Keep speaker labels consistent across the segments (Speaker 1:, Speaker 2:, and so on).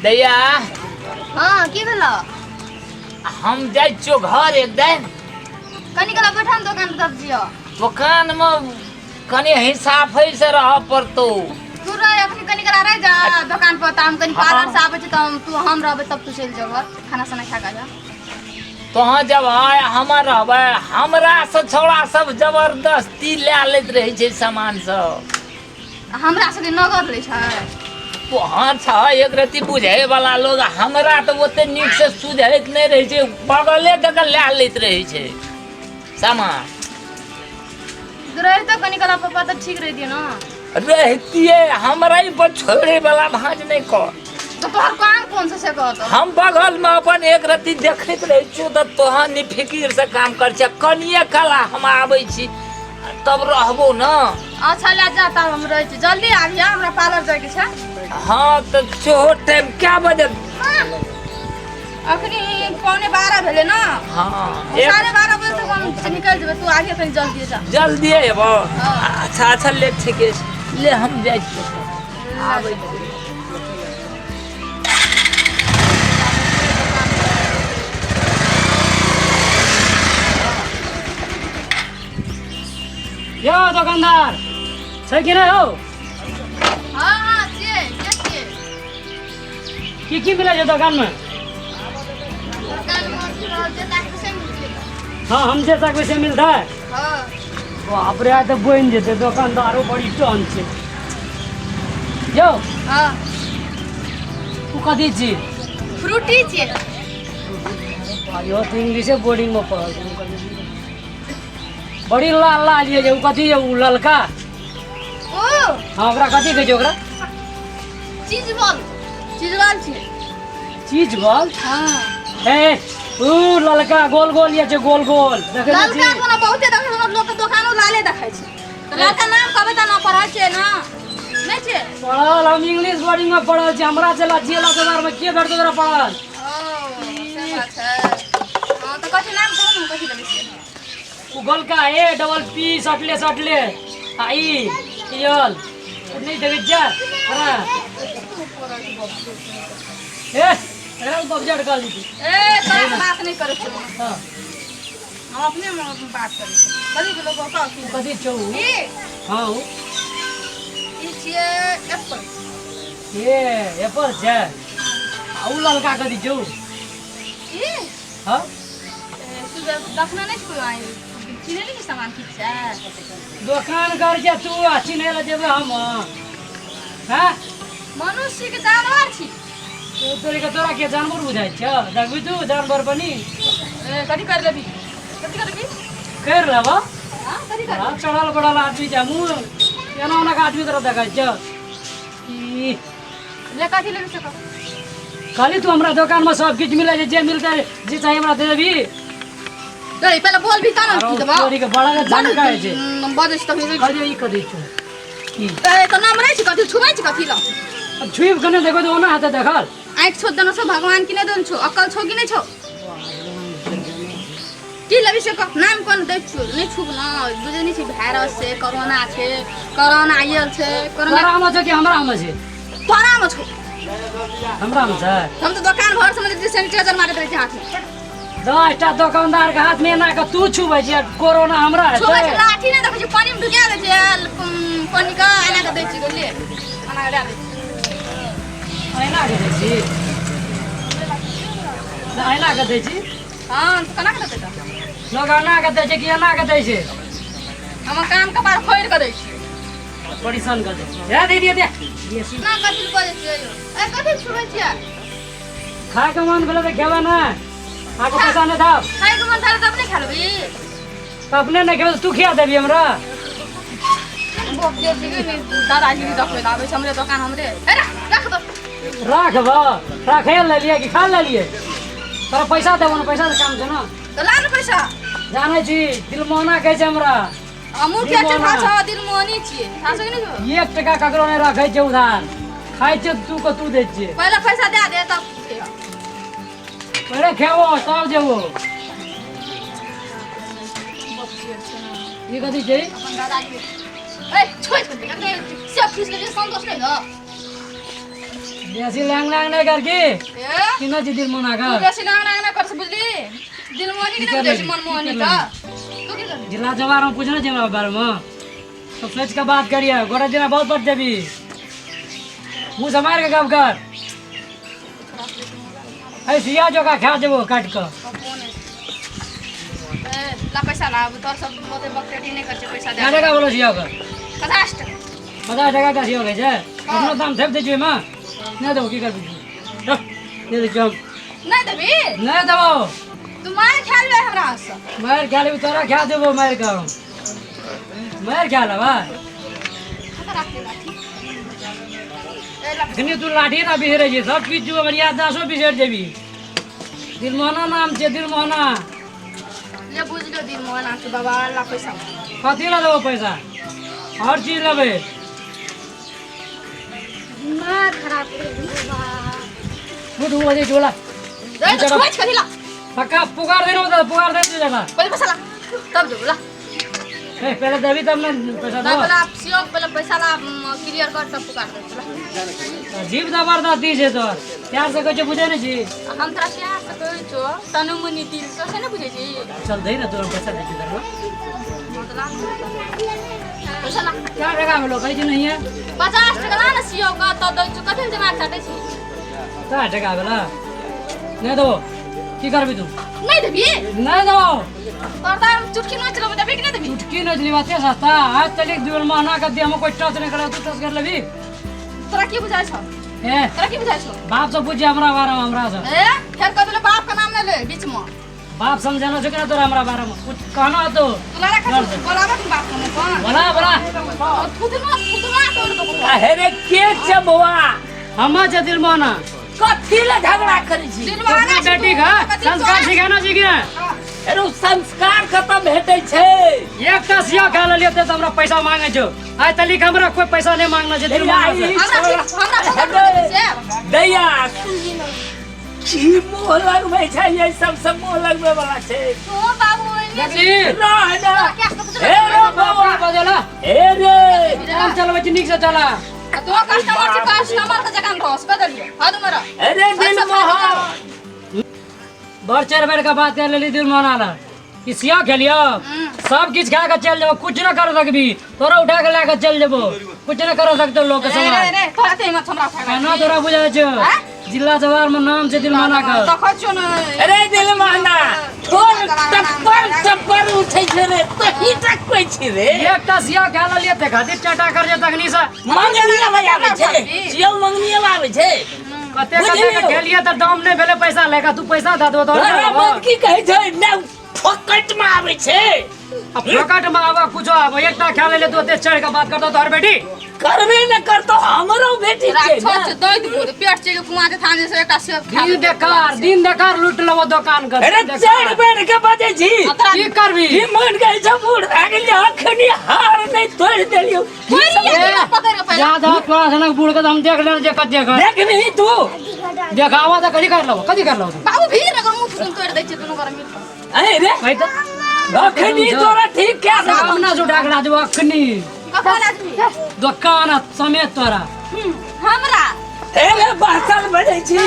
Speaker 1: दैया।
Speaker 2: हाँ, की भेलो?
Speaker 1: हम जाइ छियौ घर एक दिन।
Speaker 2: कनी काल बैठा दोकान पर तब जियो।
Speaker 1: दोकान में कनी हिसाब से रह पड़तो।
Speaker 2: तू रह अखनी कनी काल रह जा दोकान पर, त हम कनी पार्लर से आबै छी त हम तू हम रहबै तब तू चलि जो घर, खाना साना खा के जा।
Speaker 1: तोहाँ जब आय हमर रहबै, हमरा से छौड़ा सब जबरदस्ती लए लैत रहै छै सामान सब।
Speaker 2: हमरा सबके नगद लै छै।
Speaker 1: तोहाँ छ एक रत्ती बुझै वाला लोग, हमरा तऽ ओते नीक से सुझैत नहि रहै छै, बगले दऽ कऽ लए लैत रहै छै सामान।
Speaker 2: रहितो कनी काल पापा तऽ ठीक रहितियै ने।
Speaker 1: रहितियै, हमरा ई पर छोड़े वाला भाँज नहि कर।
Speaker 2: तऽ तोहर काम कोन छै से कह तऽ।
Speaker 1: हम बगल में अपन एक रत्ती देखैत रहै छियौ तऽ तोहन नि फिकिर से काम कर छै। कनिए काला हम आबै छी तब रहबो न।
Speaker 2: अच्छा ले जा, तब हम रहै छी, जल्दी आबिया, हमरा पार्लर जाइके छै।
Speaker 1: हाँ तऽ सेहो टाइम कै बजे?
Speaker 2: अखनी 11:45 भेलै ने।
Speaker 1: हाँ,
Speaker 2: 12:30 बजे तक हम निकलि जेबै, तू आबिया कनि जल्दी जा।
Speaker 1: जल्दी अयबो?
Speaker 2: हाँ।
Speaker 1: अच्छा अच्छा ले ठीके छै, ले हम जाइ छियौ, आबै छी।
Speaker 3: यौ दोकानदार छै कि नहि हौ?
Speaker 2: हाँ हाँ छियै, के छियै?
Speaker 3: की की मिलै छै दोकानमे?
Speaker 2: दोकानमे की रहल छै ताकि से मिलतै।
Speaker 3: हाँ, हम जे चाहबै से मिलतै।
Speaker 2: हाँ।
Speaker 3: बाप रे, आइ तऽ बनि जेतै, दोकानदारो बड़ी टन छै। यौ।
Speaker 2: हाँ।
Speaker 3: तू कथी छी?
Speaker 2: फ्रूटी छियै।
Speaker 3: यो तऽ इंग्लिशे बोर्डिंगमे पढ़ल छै। बड़ी लाल लाल ये जे उ कथी ये, उ ललका?
Speaker 2: ओ।
Speaker 3: हाँ, ओकरा कथी कहै छै ओकरा?
Speaker 2: चीज बॉल, चीज बॉल छियै।
Speaker 3: Cheese ball?
Speaker 2: हाँ।
Speaker 3: ए उ ललका गोल गोल ये छै, गोल गोल देखै नहि
Speaker 2: ललका
Speaker 3: छी?
Speaker 2: कोनो बहुते देखै छै, लोक के दोकानो लाले देखै छै। तऽ ललका नाम कहबै तऽ ना पढ़ल छियै ना? नहि छियै?
Speaker 3: पढ़ल, हम इंग्लिश बोर्डिंग में पढ़ल छी, हमरा से लजिए लजबार में के भेटतौ तोरा पढ़ल?
Speaker 2: ओ से बात छै। हाँ तऽ कथी नाम कहू ने, कथी लेबै छियै?
Speaker 3: उ गोलका ए डबल पी सटले सटले आ ई यल नहि देखै छियै? हाँ। ए एकरा बबजट कहल जेतै।
Speaker 2: ए तोरा से बात नहि करै छियौ।
Speaker 3: हाँ।
Speaker 2: हम अपने बात करै छियौ। कथी भेलौ कह की?
Speaker 3: कथी छौ उ?
Speaker 2: ई?
Speaker 3: हाँ उ।
Speaker 2: ई छियै एप्पल।
Speaker 3: ए एप्पल छै। आ उ ललका कथी छौ?
Speaker 2: ई?
Speaker 3: हाँ।
Speaker 2: तू देखने नहि छी कोइ? चिन्है नहि छी सामान की छै?
Speaker 3: दोकान कर के तू आ चिन्है लए जेबै हम? हाँ?
Speaker 2: मनुष्य छी कि जानवर छी?
Speaker 3: तू तोरे के तोरा के जानवर बुझाइ छ? देखबी तू जानवर बनी?
Speaker 2: ए, कथी कर लेबी? कथी कर लेबी?
Speaker 3: कर लेबो।
Speaker 2: हाँ, कथी कर?
Speaker 3: हाँ, चढ़ल बढ़ल आदमी छै, मुँह एना ओना के आदमी तोरा देखै छ। ई
Speaker 2: ले कथी लेबी से कह।
Speaker 3: कहली तू हमरा दोकान में सब किछु मिलै छै, जे मिलतै जे चाही हमरा दे देबी।
Speaker 2: ए, पहिले बोल भी तब ने की देबौ।
Speaker 3: तोरी के बड़ा के झनका होइ छै।
Speaker 2: बजै छी तभी।
Speaker 3: कहलियै ई कथी छौ? की?
Speaker 2: ए, तऽ नाम रहै छै कथी छुबै छै कथी ल?
Speaker 3: अब छुइब के नहि देखबै तऽ ओना हेतै देखल।
Speaker 2: आँखि छौ देने छौ भगवान की नहि देने छौ? अकल छौ कि नहि छौ? की लेबी से कह, नाम कोन दै छियौ? नहि छुब न, बुझै नहि छी वायरस छै, कोरोना छै, कोरोना आयल छै, कोरोना।
Speaker 3: तोरा मे छौ कि हमरा मे छै?
Speaker 2: तोरा मे छौ।
Speaker 3: हमरा मे छै।
Speaker 2: हम तऽ दोकान भर समझ सैनिटाइजर मारैत रहै छी हाथ में।
Speaker 3: 10टा दोकानदार के हाथ में एना के तू छुबै छी, कोरोना हमरा हेतै?
Speaker 2: छुबै छी, लाठी नहि देखै छी, पानी में ढुका दै छी, पानी के एना के दै छी, ले एना के दए दै छी।
Speaker 3: एना के दै छी? एना के दै छी?
Speaker 2: हाँ, तऽ केना के देतै तऽ?
Speaker 3: लोग एना के दै छै कि एना के दै छै?
Speaker 2: हम कान कपार फोड़ि के दै छी।
Speaker 3: परेशान कर दै छै। दे दे दे।
Speaker 2: ना कथी लए बजै छियै यौ? ए कथी छुबै छियै?
Speaker 3: खाय के मन भेलै तऽ खेबै ने, अहाँके पैसा नहि देब।
Speaker 2: खाय के मन भेलै तऽ अपने खा लेबही।
Speaker 3: तऽ अपने नहि खेबै तऽ तू खिया देबही हमरा?
Speaker 2: दादागिरी देखबै लए आबै छै हमरे दोकान हमरे। ए रख, रख दो।
Speaker 3: राखबऽ, राखै लेलियै कि खा लेलियै? तोरा पैसा देबो ने, पैसा के काम छै ने।
Speaker 2: तऽ ला ने पैसा।
Speaker 3: जानै छी, दिलमोहना कहै छै हमरा।
Speaker 2: हमहूँ के छै खास दिलमोहनी छियै। खास कि नहि छौ?
Speaker 3: 1 टका ककरो नहि रखै छै उधार। खाइ छै तू के तू दै छियै।
Speaker 2: पहिले पैसा दए दे तब खैहऽ।
Speaker 3: पहिले खेबो तब जेबो। ई कथी छै?
Speaker 2: अपन दादाजी। ए छोड़ि दे, सब खींच लेलियै, संतोष नहि दऽ।
Speaker 3: बेसी लैंग लैंग नहीं कर की
Speaker 2: ए
Speaker 3: किना छी दिल मना
Speaker 2: तू
Speaker 3: कर
Speaker 2: बेसी लैंग लैंग नहीं कर से बुझली दिलमोहनी के
Speaker 3: की
Speaker 2: नहीं
Speaker 3: कर
Speaker 2: बुझै छी
Speaker 3: लेली?
Speaker 2: मनमोहनी
Speaker 3: की
Speaker 2: का
Speaker 3: कर
Speaker 2: तू की करली
Speaker 3: जिला जवार में पूछना चाहिए हमरा बारे में तो सोच के बात करिए गोरा जना बहुत बढ़ जेबी मुँह से मार के गप कर ऐ सिया जो का खा जेबो काट के
Speaker 2: कौन है ए ला पैसा ला अब तोर सब बहुते बकरेटी नहीं कर छै पैसा
Speaker 3: क्या
Speaker 2: दे
Speaker 3: टका बोलो सिया का
Speaker 2: 50 टका
Speaker 3: 50 टका का सिया छै अपनो दाम थेप दे छियै मां नहीं देबो की करबी नहीं दे हम
Speaker 2: नहीं देबी
Speaker 3: नहीं देबो
Speaker 2: तू मार खा ले हमरा से
Speaker 3: मार खा लेबी तोरा खा देबो मार के हम मार खा लेबा
Speaker 2: कतऽ राख ले लाठी ए ला
Speaker 3: अखनी तू लाठी ना बिसरै छी सब किछु हमर याददाश्तो बिसरि जेबी दिलमोहना नाम छै दिलमोहना
Speaker 2: ले बुझ लो दिलमोहना के बाबा ला पैसा
Speaker 3: कथी लए देबो पैसा हर चीज लेबै
Speaker 2: दिमाग खराब कर बाबा
Speaker 3: उठ उ जे झोला
Speaker 2: दे तो छुए कथी ला
Speaker 3: पक्का पुकार दे रहो पुकार दे दे जरा
Speaker 2: पहले पैसा ला तब देबो ला
Speaker 3: ए पहले देबी तब ने पैसा
Speaker 2: तब
Speaker 3: दो
Speaker 2: पहले आप सीओ पहले पैसा ला क्लियर कर तब पुकार दे ला
Speaker 3: जीव जबरदस्ती छै तोर प्यार से कहै छै बुझै नहि छी
Speaker 2: हम तोरा प्यार से कहै छौ तनु मुनि दिल से से नहि बुझै छी
Speaker 3: चल दे ना तोरा पैसा दै छी तोरा
Speaker 2: हाँ तो ला पैसा ला
Speaker 3: क्या टका भेलो कहै छै नहीं है
Speaker 2: 50 टका ला ने सीओ का तो दै छौ कथी लए दिमाग चाटै छी
Speaker 3: 60 टका भेला नहि देबो की करबी तू
Speaker 2: नहि देबी
Speaker 3: नहि देबो
Speaker 2: तोर तऽ हम चुटकी नोच लेबो देबी कि नहि देबी
Speaker 3: चुटकी नोच लेबा ते सस्ता आज तलिक दुल महीना के दे हम कोई टच नहीं करे तू टच कर लेबी
Speaker 2: तोरा की बुझाइ छौ
Speaker 3: ए
Speaker 2: तोरा की बुझाइ छौ
Speaker 3: बाप से पूछे हमरा बारे में हमरा से
Speaker 2: ए फेर कह देले बाप का नाम नहि ले बीच में
Speaker 3: बाप समझाना छौ कि ना तोरा हमरा बारे में कुछ कहना तो
Speaker 2: तू लड़ा खा बोलाबा के बाप के कौन
Speaker 3: बोला बोला
Speaker 2: थुथुना थुथुना तोड़ देबो
Speaker 1: अहे रे के छै बौआ
Speaker 3: हम छै दिलमोहना
Speaker 1: कथी लए झगड़ा करै छी
Speaker 2: दिलवाना
Speaker 3: अपना बेटी का संस्कार सिखाना छी कि ना
Speaker 1: अरे उ संस्कार कतऽ भेटै छै
Speaker 3: एकटा सिया खा लेलियै तऽ हमरा पैसा मांगे छौ आइ तलिक हमरा कोई पैसा नहीं मांगना छै दिलमोहना से
Speaker 2: हमरा हमरा पकड़ से
Speaker 1: दैया की मोह लगबै छै ये सब सब मोह लगबै वाला छै
Speaker 2: तू बाबू ओइने
Speaker 3: देखली
Speaker 1: रह ना
Speaker 2: क्या सब
Speaker 1: हे रे बौआ
Speaker 3: बजला
Speaker 1: हे रे
Speaker 3: काम चलबै छी नीक से चला
Speaker 2: तू कस्टमर छै कस्टमर के जगह में रहस बदलियो हद में रह
Speaker 1: अरे दिल मोह
Speaker 3: बड़ चारि बेर के बात कर लेली दिलमोहना ला ई सिया खेलियो सब किछु खा के चल जेबो कुछ न कर सकबी तोरा उठा के लए के चल जेबो कुछ न कर सकतो लोग के
Speaker 2: रे रे
Speaker 3: समाज
Speaker 2: रे तोरा ते हिम्मत हमरा उठावे
Speaker 3: केना तोरा बुझाइ छौ जिला जवार में नाम छै दिलमोहना के
Speaker 2: देखै छियौ ने
Speaker 1: अरे दिल मोहना तोर टप्पर टप्पर उठै छै रे तही टकबै छी रे
Speaker 3: एकटा सिया खा लेलियै तऽ खातिर टाटा कर जे तखनी से
Speaker 1: मंगनिया में आबै छै जियो मंगनिया में आबै छै
Speaker 3: कते कते के खेलियै तऽ दाम नहि भेलै पैसा लए कऽ तू पैसा दऽ देबो
Speaker 1: तोरा
Speaker 3: तोरा
Speaker 1: मन की कहै छै ने फोकट में आबै छै
Speaker 3: आ फोकट में आबऽ कुछो आबऽ एकटा खा लेलियै तू ओते चढ़ि कऽ बात करतौ तोहर बेटी
Speaker 1: करबे ने करतो हमरो बेटी छै
Speaker 2: राक्षस
Speaker 1: ने।
Speaker 2: दै देबो पेट चलि कुआं के थाने से एकटा सेब खा
Speaker 3: दिन देखार दिन देखार लूट लेबो दोकान के
Speaker 1: अरे चढ़ बैठ के बजै छी
Speaker 3: की करबी
Speaker 1: की मन कहै छै बूढ़ भए गेलियै अखनी हार नहि तोड़ि देलियौ
Speaker 2: पकड़ के पहिले
Speaker 3: जा जा तोरा सनक बूढ़ के तऽ हम देख लेने जे कते कर
Speaker 1: देखबही तू
Speaker 3: देखावा तऽ कथी कर लेबो कथी कर लेबो तू
Speaker 2: बाबू भीड़ अगर मुंह थुथुन तोड़ दै छै दुनू गोरा मिल कऽ
Speaker 1: अरे रे
Speaker 3: कहि तऽ
Speaker 1: अखनी तोरा ठीक कए देबौ।
Speaker 3: सामना से उठा के ला देबो अखनी
Speaker 2: कखन आदमी
Speaker 3: दोकान आ समेत तोरा
Speaker 2: हमरा
Speaker 1: हे रे बासल बजै छी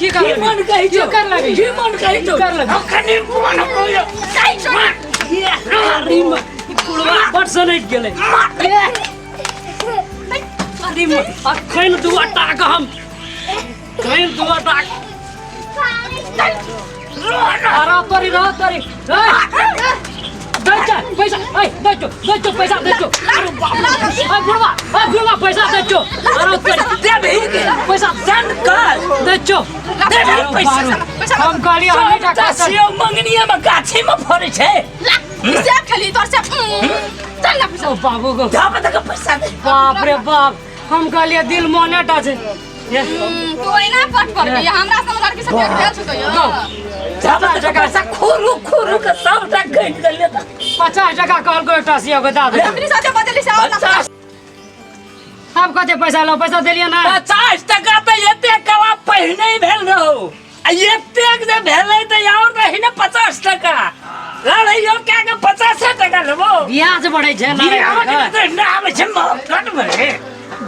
Speaker 3: की कर
Speaker 1: की
Speaker 3: लेबही?
Speaker 1: मन कहै
Speaker 3: की
Speaker 1: छौ
Speaker 3: कर लेबही?
Speaker 1: की मन कहै छौ
Speaker 3: की कर लेबही?
Speaker 1: अखनी मन कहै छौ ये
Speaker 3: अरे म- ई बुढ़वा बड़ सनकि गेलै अरे म- अखन दू टाक हम अखन दू टाक अरे तोरी रह तोरी दै छ पैसा ऐ दै छौ दै छौ पैसा दै छौ अरे बाप रे ऐ बुढ़वा ऐ बुढ़वा पैसा दै छौ अरे तोरी
Speaker 1: देबही के
Speaker 3: पैसा
Speaker 1: सन कर
Speaker 3: दै छौ
Speaker 1: देबही पैसा
Speaker 3: हम कहलियै हम
Speaker 1: सबटा
Speaker 3: टाका
Speaker 1: सेव मंगनिया में गाछी में फड़ै छै
Speaker 2: ला सेब खेली तोर सेब चल ना पैसा
Speaker 3: ओ बाबू गो
Speaker 1: धप धक पैसा दे
Speaker 3: बाप रे बाप हम कहलियै दिल मोने टा छै ये,
Speaker 2: तू एना पट पर हमरा संग लड़की सब भेट भेल छौ कहियो
Speaker 1: धप धक पैसा खुरू खुरू के सबटा घटि गेलै तऽ
Speaker 3: 50 टका कहलको एकटा सिया के दऽ दे
Speaker 2: अपनी साथे बदली से और ना
Speaker 1: 50
Speaker 3: आब कते पैसा लो पैसा देलियै ना
Speaker 1: 50 टका तऽ एते कला पहिने ही भेल रहौ आ एतेक जे भेलै तऽ आओर रही ने 50 टका लड़ैयो कए के 50 टका लेबो
Speaker 3: ब्याज बढ़ै छै लड़ाइ
Speaker 1: बियाह
Speaker 3: कऽ।
Speaker 1: के तऽ नहि आबै छै मौकट में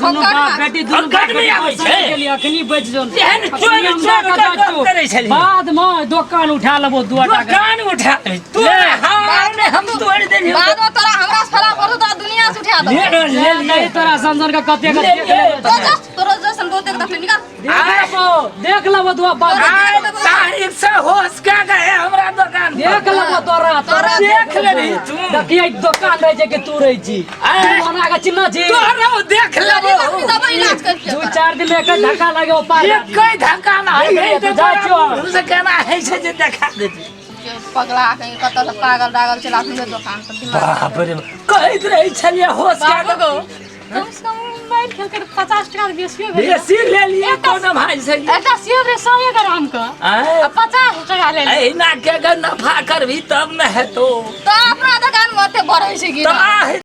Speaker 3: जो दुनू
Speaker 2: फोकट
Speaker 3: बाप
Speaker 2: में।
Speaker 3: बेटी दुनू
Speaker 1: फोकट
Speaker 3: बाप
Speaker 1: में आबै
Speaker 3: बेटी
Speaker 1: छै।
Speaker 3: गेली अखनी बचि जो
Speaker 1: जेहन चोर
Speaker 3: अखनी हम
Speaker 1: चोर
Speaker 3: दऽ कऽ
Speaker 1: के
Speaker 3: जाइ
Speaker 1: गप
Speaker 3: छियौ।
Speaker 1: करै छलही।
Speaker 3: बाद में दोकान उठा लेबो दू टाका
Speaker 1: दोकान उठा तोरा हार में हम तोड़ देलियौ।
Speaker 2: बाद में तोरा हमरा से फला पड़तो, तोरा दुनिया से उठा
Speaker 1: ले
Speaker 2: देबो।
Speaker 1: ले ले।
Speaker 3: नहीं तोरा समझन के कते के
Speaker 1: ले,
Speaker 3: देख
Speaker 1: ले।
Speaker 3: लेबो।
Speaker 2: तो जा, तोरो जैसन बहुते के देखली, निकाल।
Speaker 3: देख लेबो, देख लेबो दुआ बाप।
Speaker 1: आइ तारीख से होश के गए हमरा दोकान पर।
Speaker 3: देख लेबो तोरा तोरा
Speaker 1: देख लेबही तू।
Speaker 3: देखिए दोकान रहै छै कि तू रहै छी।
Speaker 1: आइ।
Speaker 3: तू मना के चिन्ह छी।
Speaker 1: तोरो देख लेबो।
Speaker 2: अखनी दवाई इलाज कर
Speaker 3: दू चार दिन में एक धक्का लागे ओ पार।
Speaker 1: एकै धक्का ना
Speaker 3: देख
Speaker 1: है
Speaker 3: लिअ,
Speaker 1: तऽ
Speaker 3: तू जाइ
Speaker 1: तोरा
Speaker 3: छियौ।
Speaker 1: मुँह से केना होइ छै जे देखा देतै।
Speaker 2: पगला कहीं कतऽ से पागल रागल चला अपने दोकान पर दिमाग।
Speaker 1: बाप रे, कहैत रहै छलियै होश के।
Speaker 2: बाबू गो,
Speaker 4: कम से कम मारि खेलकै 50 टका बेसियो भेलै।
Speaker 1: बेसी ले लिए कोनो भाई से।
Speaker 4: एकटा सेब रे 100 ग्राम के
Speaker 1: आँय,
Speaker 4: आ 50 टका ले ले।
Speaker 1: एहिना के अगर नफा करबी तब ने हेतौ।
Speaker 2: तो अपना दोकान में ओते बढ़ै छै कि
Speaker 1: तऽ